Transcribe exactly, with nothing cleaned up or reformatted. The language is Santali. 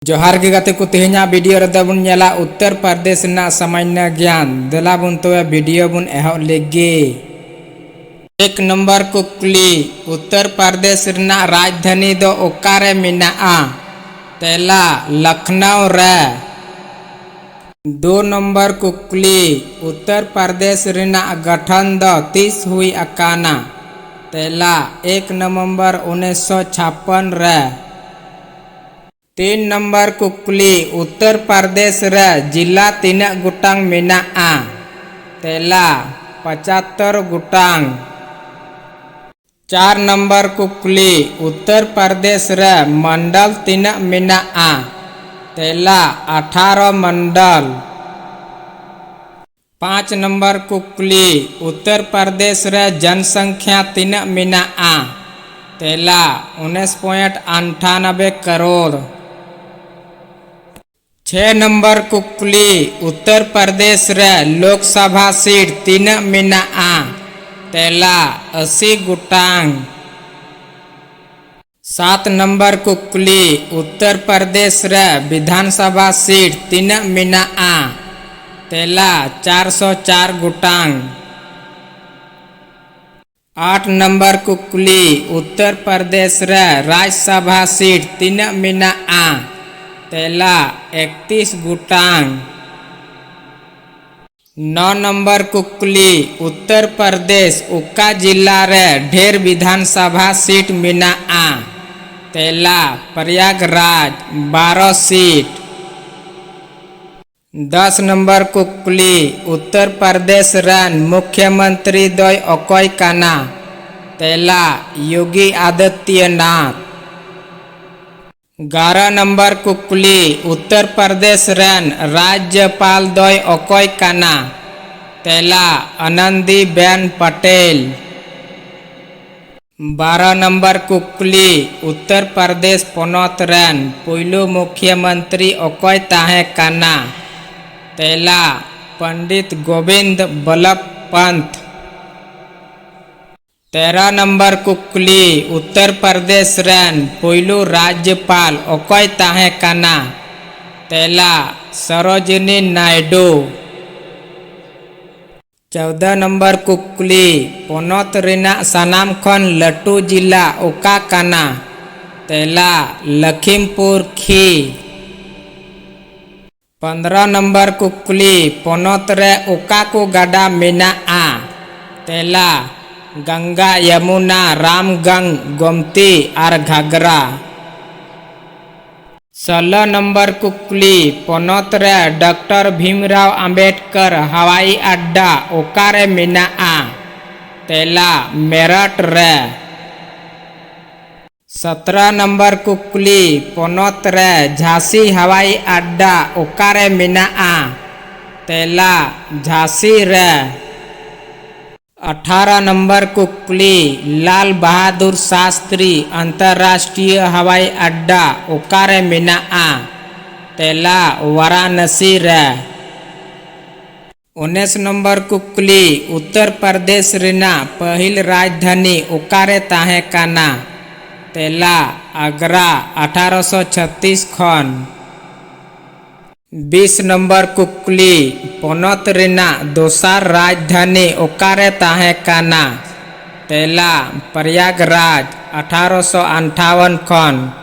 ᱡᱚᱦᱟᱨ ᱜᱮ ᱜᱟᱛᱮ ᱠᱚ, ᱛᱮᱦᱮᱧᱟᱜ ᱵᱷᱤᱰᱤᱭᱳ ᱨᱮᱫᱚ ᱵᱚᱱ ᱧᱮᱞᱟ ᱩᱛᱛᱚᱨ ᱯᱨᱚᱫᱮᱥ ᱨᱮᱱᱟᱜ ᱥᱟᱢᱟᱱᱱᱚ ᱜᱮᱭᱟᱱ᱾ ᱫᱮᱞᱟ ᱵᱚᱱ ᱛᱚᱵᱮ ᱵᱷᱤᱰᱤᱭᱳ ᱵᱚᱱ ᱮᱦᱚᱵ ᱞᱮᱜᱮ᱾ ᱮᱠ ᱱᱚᱢᱵᱚᱨ ᱠᱩᱠᱞᱤ, ᱩᱛᱛᱚᱨ ᱯᱨᱚᱫᱮᱥ ᱨᱮᱱᱟᱜ ᱨᱟᱡᱽᱫᱷᱟᱱᱤ ᱫᱚ ᱚᱠᱟᱨᱮ ᱢᱮᱱᱟᱜᱼᱟ? ᱛᱮᱞᱟ, ᱞᱚᱠᱷᱱᱚᱣ ᱨᱮ᱾ ᱫᱩ ᱱᱚᱢᱵᱚᱨ ᱠᱩᱠᱞᱤ, ᱩᱛᱛᱚᱨ ᱯᱨᱚᱫᱮᱥ ᱨᱮᱱᱟᱜ ᱜᱚᱴᱷᱚᱱ ᱫᱚ ᱛᱤᱥ ᱦᱩᱭ ᱟᱠᱟᱱᱟ? ᱛᱮᱞᱟ, ᱮᱠ ᱱᱚᱵᱷᱮᱢᱵᱚᱨ ᱩᱱᱤᱥᱥᱚ ᱪᱷᱟᱯᱯᱟᱱ ᱨᱮ᱾ ᱛᱤᱱ ᱱᱚᱢᱵᱚᱨ ᱠᱩᱠᱞᱤ, ᱩᱛᱛᱚᱨ ᱯᱨᱚᱫᱮᱥ ᱨᱮ ᱡᱤᱞᱟ ᱛᱤᱱᱟᱹᱜ ᱜᱚᱴᱟᱝ ᱢᱮᱱᱟᱜᱼᱟ? ᱛᱮᱞᱟ, ᱯᱚᱸᱪᱟᱛᱛᱚᱨ ᱜᱚᱴᱟᱝ᱾ ᱪᱟᱨ ᱱᱚᱢᱵᱚᱨ ᱠᱩᱠᱞᱤ, ᱩᱛᱛᱚᱨ ᱯᱨᱚᱫᱮᱥ ᱨᱮ ᱢᱚᱱᱰᱚᱞ ᱛᱤᱱᱟᱹᱜ ᱢᱮᱱᱟᱜᱼᱟ? ᱛᱮᱞᱟ, ᱟᱴᱷᱟᱨᱚ ᱢᱚᱱᱰᱚᱞ᱾ ᱯᱟᱸᱪ ᱱᱚᱢᱵᱚᱨ ᱠᱩᱠᱞᱤ, ᱩᱛᱛᱚᱨ ᱯᱨᱚᱫᱮᱥ ᱨᱮ ᱡᱚᱱᱥᱚᱝᱠᱷᱭᱟ ᱛᱤᱱᱟᱹᱜ ᱢᱮᱱᱟᱜᱼᱟ? ᱛᱮᱞᱟ, ᱩᱱᱤᱥ ᱯᱚᱭᱮᱱᱴ ᱟᱴᱷᱟᱱᱚᱵᱵᱳᱭ ᱠᱟᱨᱳᱲ᱾ ᱪᱷᱮ ᱱᱚᱢᱵᱚᱨ ᱠᱩᱠᱞᱤ, ᱩᱛᱛᱚᱨ ᱯᱨᱚᱫᱮᱥ ᱨᱮ ᱞᱳᱠᱥᱚᱵᱷᱟ ᱥᱤᱴ ᱛᱤᱱᱟᱹᱜ ᱢᱮᱱᱟᱜᱼᱟ? ᱛᱮᱞᱟ, ᱟᱥᱤ ᱜᱚᱴᱟᱝ᱾ ᱥᱟᱛ ᱱᱚᱢᱵᱚᱨ ᱠᱩᱠᱞᱤ, ᱩᱛᱛᱚᱨ ᱯᱨᱚᱫᱮᱥ ᱨᱮ ᱵᱤᱫᱷᱟᱱ ᱥᱚᱵᱷᱟ ᱥᱤᱴ ᱛᱤᱱᱟᱹᱜ ᱢᱮᱱᱟᱜᱼᱟ? ᱛᱮᱞᱟ, ᱪᱟᱨᱥᱚ ᱪᱟᱨ ᱜᱚᱴᱟᱝ᱾ ᱟᱴ ᱱᱚᱢᱵᱚᱨ ᱠᱩᱠᱞᱤ, ᱩᱛᱛᱚᱨ ᱯᱨᱚᱫᱮᱥ ᱨᱮ ᱨᱟᱡᱽ ᱥᱚᱵᱷᱟ ᱥᱤᱴ ᱛᱤᱱᱟᱹᱜ ᱢᱮᱱᱟᱜᱼᱟ? ᱛᱮᱞᱟ, ᱮᱠᱛᱤᱥ ᱜᱚᱴᱟᱝ᱾ ᱱᱚ ᱱᱚᱢᱵᱚᱨ ᱠᱩᱠᱞᱤ, ᱩᱛᱛᱚᱨ ᱯᱨᱚᱫᱮᱥ ᱚᱠᱟ ᱡᱤᱞᱟ ᱨᱮ ᱰᱷᱮᱨ ᱵᱤᱫᱷᱟᱱ ᱥᱚᱵᱷᱟ ᱥᱤᱴ ᱢᱮᱱᱟᱜᱼᱟ? ᱛᱮᱞᱟ, ᱯᱨᱚᱭᱟᱜᱽᱨᱟᱡᱽ, ᱵᱟᱨᱚ ᱥᱤᱴ᱾ ᱫᱚᱥ ᱱᱚᱢᱵᱚᱨ ᱠᱩᱠᱞᱤ, ᱩᱛᱛᱚᱨ ᱯᱨᱚᱫᱮᱥ ᱨᱮᱱ ᱢᱩᱠᱷᱭᱚᱢᱚᱱᱛᱨᱤ ᱫᱚᱭ ᱚᱠᱚᱭ ᱠᱟᱱᱟ? ᱛᱮᱞᱟ, ᱭᱳᱜᱤ ᱟᱫᱤᱛᱭᱚᱱᱟᱛᱷ᱾ ᱮᱜᱟᱨᱚ ᱱᱚᱢᱵᱚᱨ ᱠᱩᱠᱞᱤ, ᱩᱛᱛᱚᱨ ᱯᱨᱚᱫᱮᱥ ᱨᱮᱱ ᱨᱟᱡᱽᱡᱚᱯᱟᱞ ᱫᱚᱭ ᱚᱠᱚᱭ ᱠᱟᱱᱟ? ᱛᱮᱞᱟ, ᱟᱱᱚᱱᱫᱤᱵᱮᱱ ᱯᱟᱴᱮᱞ᱾ ᱵᱟᱨᱚ ᱱᱚᱢᱵᱚᱨ ᱠᱩᱠᱞᱤ, ᱩᱛᱛᱚᱨ ᱯᱨᱚᱫᱮᱥ ᱯᱚᱱᱚᱛ ᱨᱮᱱ ᱯᱩᱭᱞᱩ ᱢᱩᱠᱷᱭᱚᱢᱚᱱᱛᱨᱤ ᱚᱠᱚᱭ ᱛᱟᱦᱮᱸ ᱠᱟᱱᱟ? ᱛᱮᱞᱟ, ᱯᱚᱱᱰᱤᱛ ᱜᱳᱵᱤᱱᱫ ᱵᱚᱞᱞᱚᱵᱷ ᱯᱚᱱᱛ᱾ ᱛᱮᱨᱚ ᱱᱚᱢᱵᱚᱨ ᱠᱩᱠᱞᱤ, ᱩᱛᱛᱚᱨ ᱯᱨᱚᱫᱮᱥ ᱨᱮᱱ ᱯᱩᱭᱞᱩ ᱨᱟᱡᱽᱡᱚᱯᱟᱞ ᱚᱠᱚᱭ ᱛᱟᱦᱮᱸ ᱠᱟᱱᱟ? ᱛᱮᱞᱟ, ᱥᱚᱨᱳᱡᱤᱱᱤ ᱱᱟᱭᱰᱩ᱾ ᱪᱳᱫᱽᱫᱚ ᱱᱚᱢᱵᱚᱨ ᱠᱩᱠᱞᱤ, ᱯᱚᱱᱚᱛ ᱨᱮᱱᱟᱜ ᱥᱟᱱᱟᱢ ᱠᱷᱚᱱ ᱞᱟᱹᱴᱩ ᱡᱤᱞᱟ ᱚᱠᱟ ᱠᱟᱱᱟ? ᱛᱮᱞᱟ, ᱞᱚᱠᱷᱤᱢᱯᱩᱨ ᱠᱷᱤ᱾ ᱯᱚᱱᱫᱽᱨᱚ ᱱᱚᱢᱵᱚᱨ ᱠᱩᱠᱞᱤ, ᱯᱚᱱᱚᱛ ᱨᱮ ᱚᱠᱟ ᱠᱚ ᱜᱟᱰᱟ ᱢᱮᱱᱟᱜᱼᱟ? ᱛᱮᱞᱟ, ᱜᱚᱝᱜᱟ, ᱭᱚᱢᱩᱱᱟ, ᱨᱟᱢᱜᱚᱝ, ᱜᱳᱢᱛᱤ ᱟᱨ ᱜᱷᱟᱜᱽᱨᱟ᱾ ᱥᱳᱞᱳ ᱱᱚᱢᱵᱚᱨ ᱠᱩᱠᱞᱤ, ᱯᱚᱱᱚᱛ ᱨᱮ ᱰᱚᱠᱴᱚᱨ ᱵᱷᱤᱢᱨᱟᱣ ᱟᱢᱵᱮᱰᱠᱚᱨ ᱦᱟᱣᱟᱭᱤ ᱟᱰᱰᱟ ᱚᱠᱟᱨᱮ ᱢᱮᱱᱟᱜᱼᱟ? ᱛᱮᱞᱟ, ᱢᱮᱨᱚᱴ ᱨᱮ᱾ ᱥᱚᱛᱨᱚ ᱱᱚᱢᱵᱚᱨ ᱠᱩᱠᱞᱤ, ᱯᱚᱱᱚᱛ ᱨᱮ ᱡᱷᱟᱸᱥᱤ ᱦᱟᱣᱟᱭᱤ ᱟᱰᱰᱟ ᱚᱠᱟᱨᱮ ᱢᱮᱱᱟᱜᱼᱟ? ᱛᱮᱞᱟ, ᱡᱷᱟᱸᱥᱤ ᱨᱮ᱾ ᱟᱴᱷᱟᱨᱚ ᱱᱚᱢᱵᱚᱨ ᱠᱩᱠᱞᱤ, ᱞᱟᱞ ᱵᱟᱦᱟᱫᱩᱨ ᱥᱟᱥᱛᱨᱤ ᱟᱱᱛᱚᱨᱨᱟᱥᱴᱨᱤᱭᱚ ᱦᱟᱣᱟᱭᱤ ᱟᱰᱰᱟ ᱚᱠᱟᱨᱮ ᱢᱮᱱᱟᱜᱼᱟ? ᱛᱮᱞᱟ, ᱣᱟᱨᱟᱱᱟᱥᱤ ᱨᱮ᱾ ᱩᱱᱤᱥ ᱱᱚᱢᱵᱚᱨ ᱠᱩᱠᱞᱤ, ᱩᱛᱛᱚᱨ ᱯᱨᱚᱫᱮᱥ ᱨᱮᱱᱟᱜ ᱯᱟᱹᱦᱤᱞ ᱨᱟᱡᱽᱫᱷᱟᱱᱤ ᱚᱠᱟᱨᱮ ᱛᱟᱦᱮᱸ ᱠᱟᱱᱟ? ᱛᱮᱞᱟ, ᱟᱜᱽᱨᱟ, ᱟᱴᱷᱟᱨᱚᱥᱚ ᱪᱷᱟᱛᱤᱥ ᱠᱷᱚᱱ᱾ ᱵᱤᱥ ᱱᱚᱢᱵᱚᱨ ᱠᱩᱠᱞᱤ, ᱯᱚᱱᱚᱛ ᱨᱮᱱᱟᱜ ᱫᱚᱥᱟᱨ ᱨᱟᱡᱽᱫᱷᱟᱱᱤ ᱚᱠᱟᱨᱮ ᱛᱟᱦᱮᱸ ᱠᱟᱱᱟ? ᱛᱮᱞᱟ, ᱯᱨᱚᱭᱟᱜᱽᱨᱟᱡᱽ, ᱟᱴᱷᱟᱨᱚᱥᱚ ᱟᱱᱴᱷᱟᱣᱚᱱ ᱠᱷᱚᱱ᱾